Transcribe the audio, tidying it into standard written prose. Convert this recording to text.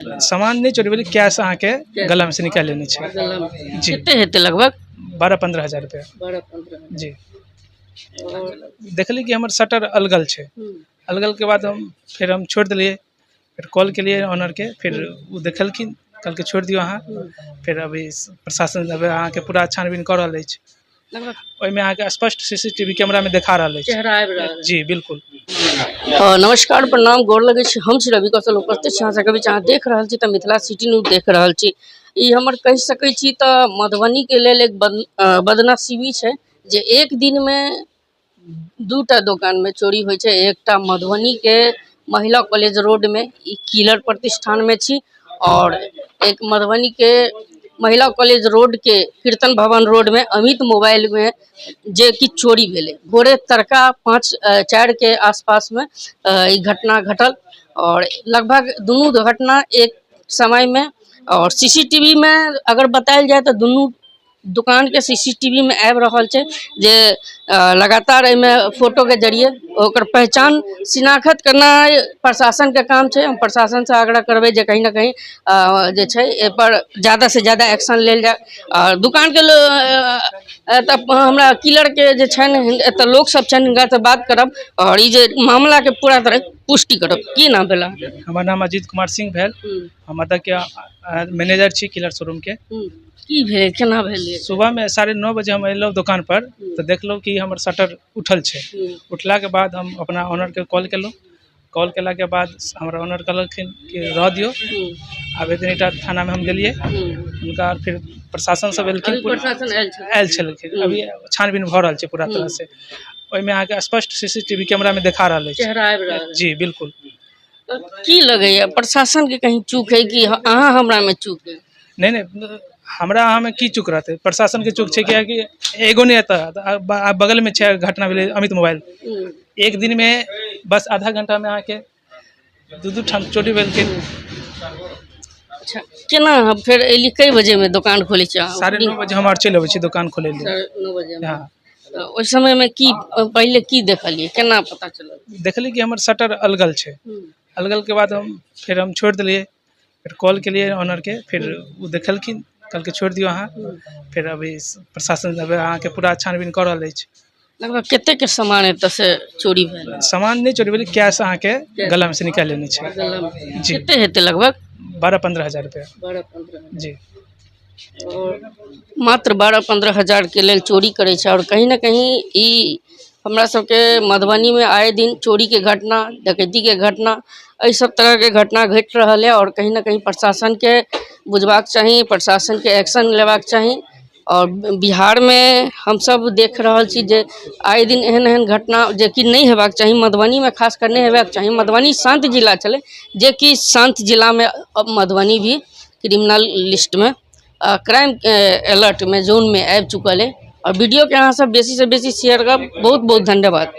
सामान नहि चोरी भेलै, कैश अहाँके गलामे से निकालि लेने छै। जी। कते हेतै लगभग? 12-15 हजार रुपया। 12-15? जी। देखली कि हमर शटर अलगल छै। अलगलके बाद हम फेर हम छोड़ि देलियै। फेर कॉल केलियै ऑनरके, फेर ओ देखलखिन, कहलकै छोड़ि दियौ अहाँ। फेर अभी प्रशासन अभी अहाँके पूरा छानबीन कऽ रहल अछि। लगभग ओहिमे अहाँके स्पष्ट सीसीटीवी कैमरामे देखा रहल अछि। चेहरा आबि रहल? जी, बिल्कुल। नमस्कार, प्रणाम, गोर लगै छी। हम छी रवि कौशल, उपस्थित छी अहाँ सबके बीच। अहाँ देख रहल छी तऽ मिथिला सिटी न्यूज देख रहल छी। ई हमर कहि सकै छी तऽ मधुबनीके लेल एक बदनसीबी छै जे एक दिनमे दूटा दोकानमे चोरी होइ छै। एकटा मधुबनीके महिला कॉलेज रोडमे ई किलर प्रतिष्ठानमे छी आओर एक मधुबनीके महिला कॉलेज रोडके कीर्तन भवन रोडमे अमित मोबाइलमे जे कि चोरी भेलै। भोरे तड़का 5 4के आसपासमे ई घटना घटल आओर लगभग दुनू घटना एक समयमे आओर सीसीटीवीमे अगर बतायल जाय तऽ दुनू दुकानके सीसीटीवीमे आबि रहल छै जे लगातार एहिमे फोटोके जरिए ओकर पहचान शिनाख्त करनाइ प्रशासनके काम छै। हम प्रशासनसँ आग्रह करबै जे कहीं ने कहीं जे छै एहिपर ज्यादासँ ज्यादा एक्शन लेल जाय। आ दुकानके एतऽ हमरा किलरके जे छनि, एतऽ लोकसभ छनि, हिनकासँ बात करब आओर ई जे मामलाके पूरा तरह पुष्टि करब। की नाम भेल अहाँके? हमर नाम अजीत कुमार सिंह भेल। हम एतऽके मैनेजर छी किलर शोरूमके। की भेल, केना भेलै? सुबहमे 9:30 बजे हम एलहुँ दोकान पर तऽ देखलहुँ कि हमर शटर उठल छै। उठलाके बाद हम अपना ऑनरके कॉल केलहुँ। कॉल केलाके बाद हमरा ऑनर कहलखिन कि रह दियौ। आब एतनीटा थानामे हम गेलियै हुनका, फिर प्रशासन सब एलखिन। अभी प्रशासन आयल छल? आयल छलखिन। अभी छानबीन भऽ रहल छै पूरा तरह से। ओहिमे अहाँके स्पष्ट सीसीटीवी कैमरामे देखा रहल अछि। चेहरा आबि रहल? जी, बिल्कुल। की लगैया, प्रशासनके कहीं चूक है कि अहाँ हमरामे चूक है? नहि नहि, हमरा अहाँमे की चूक रहतै? प्रशासनके चूक छै, किएकि एगो नहि एतऽ बगलमे छै घटना भेलै अमित मोबाइल। एक दिनमे बस आधा घंटामे अहाँके दू दू ठाम चोरी भेलखिन। अच्छा, केना अहाँ फेर एली? कई बजेमे दोकान खोलै छी अहाँ? 9:30 बजे हम आर चलि अबै छी दोकान खोलै लेल। 9:30 बजेमे? हँ। तऽ ओहि समयमे की पहिले की देखलियै, केना पता चलल? देखली कि हमर शटर अलगल छै। अलगलके बाद हम फेर हम छोड़ि देलियै। फेर कॉल केलियै ऑनरके, फेर ओ देखलखिन, कहलकै छोड़ि दियौ अहाँ। फेर अभी प्रशासन अभी अहाँके पूरा छानबीन कऽ रहल अछि। लगभग कतेकके सामान एतऽ से चोरी भेल? सामान नहि चोरी भेलै, कैश अहाँके गलामे से निकालि लेने छै। जी। कते हेतै लगभग? 12-15 हजार रुपया। 12-15? जी। आओर मात्र 12-15 हजारके लेल चोरी करै छै। आओर कहीं ने कहीं ई हमरा सबके मधुबनीमे आए दिन चोरीके घटना, डकैतीके घटना, एहि सब तरहके घटना घटि रहल यऽ। आओर कहीं ने कहीं प्रशासनके बुझबाक चाही, प्रशासनके एक्शन लेबाक चाही। आओर बिहारमे हमसब देख रहल छी जे आए दिन एहन एहन घटना जेकि नहि हेबाक चाही, मधुबनीमे खास कर नहि हेबाक चाही। मधुबनी शान्त जिला छलै, जेकि शान्त जिलामे अब मधुबनी भी क्रिमिनल लिस्टमे, क्राइम अलर्टमे जोनमे आबि चुकल अइ। आओर वीडियोके अहाँ सब बेसीसँ बेसी शेयर करब। बहुत बहुत धन्यवाद।